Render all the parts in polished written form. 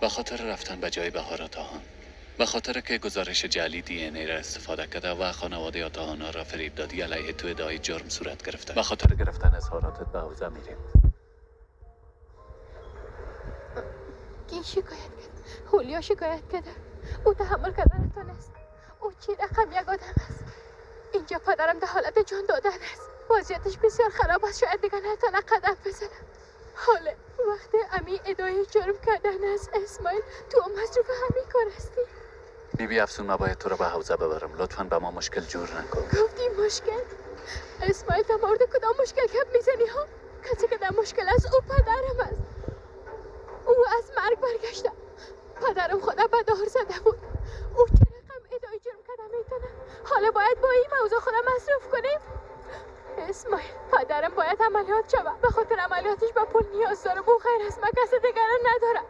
به خاطر رفتن به جای بهار آتاهان، به خاطر که گزارش جعلی دی ان ای را استفاده کرده و خانواده آتاهان را فریب دادی، علیه تو ادعای جرم صورت گرفته. به خاطر گرفتن اظهاراتت به حوزه میریم. کی شکایت کرد؟ هولیا شکایت کرده. او تحمل کردن نتونست. او چی رقم یک آدم است. اینجا پدرم در حالت جان دادن است. وضعیتش بسیار خراب است. شاید دیگه نتونه قدم بزنه. حالا وقتی امی ادعای جرم کردن از اسماعیل، تو مصروف همین کار هستی. بی بی افسون، من باید تو رو به حوزه ببرم. لطفاً به ما مشکل جور نکن. گفتی مشکل؟ اسماعیل در مورد کدام مشکل گپ میزنی ها؟ کسی که در مشکل است او پدرم است. او از مرگ برگشته. پدرم خدا به دار زده بود. او چه رقم ادعای جرم کرده میتونه؟ حالا باید با این موضوع خدا مصروف کنیم؟ اسماعیل، پدرم باید عملیات شود. به خاطر عملیاتش به پول نیاز داره. او غیر از من کس دیگر نداره.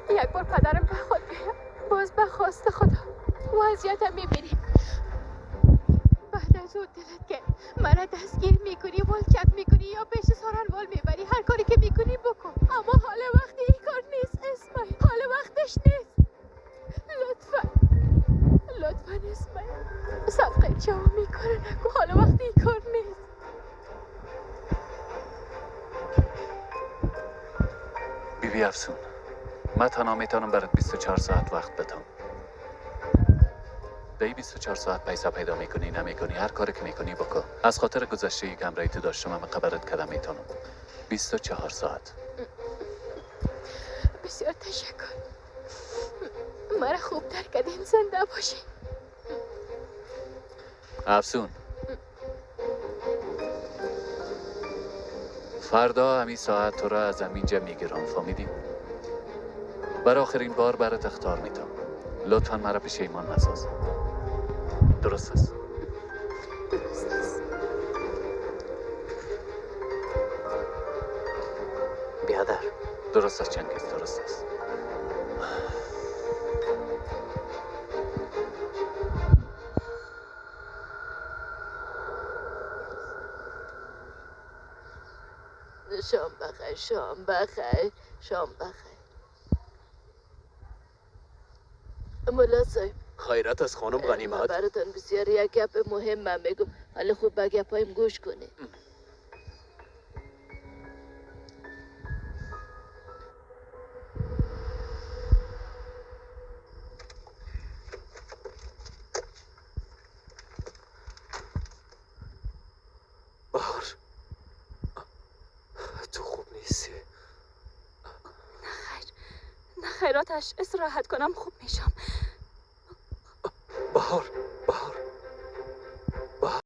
یک بار پدرم به خود بیاید، باز به خواست خدا وضعیت میبینیم. بعد از او دلت که مرا دستگیر میکنی، ولچک میکنی یا پیش سارنوال میبری، هر کاری که میکنی بکن. اما حالا وقتی این کار نیست اسماعیل، حالا وقتش نیست. لطفا لطفا اسماعیل، صدقه چاو میکنه نکن. حالا وقتی این کار نیست. بی بی افسون، من تنها میتونم برات 24 ساعت وقت بدم. در 24 ساعت پیسه پیدا میکنی نمیکنی، هر کاری که میکنی بکن. از خاطر گذشته یک همراهی تو داشتم، من خبرت کردم میتونم. 24 ساعت. بسیار تشکر. مرا خوب تر کردین. زنده باشی. افسون، فردا همین ساعت تو را از همینجا میگیرم، فهمیدی؟ بر آخرین بار برات اخطار میتم. لطفا مرا پشیمان نساز. درست است؟ درست است. بیادر. درست است چنگیز، درست است. شام بخیر، شام بخیر، شام بخیر. ملا صاحب. خیرات از خانم غنیمت. براتون بسیار یک گپ مهم من میگم، ولی خوب به گپایم گوش کنید. بهار، تو خوب نیستی. نه خیر، نه خیراتش، استراحت کنم خوب میشم. بهار،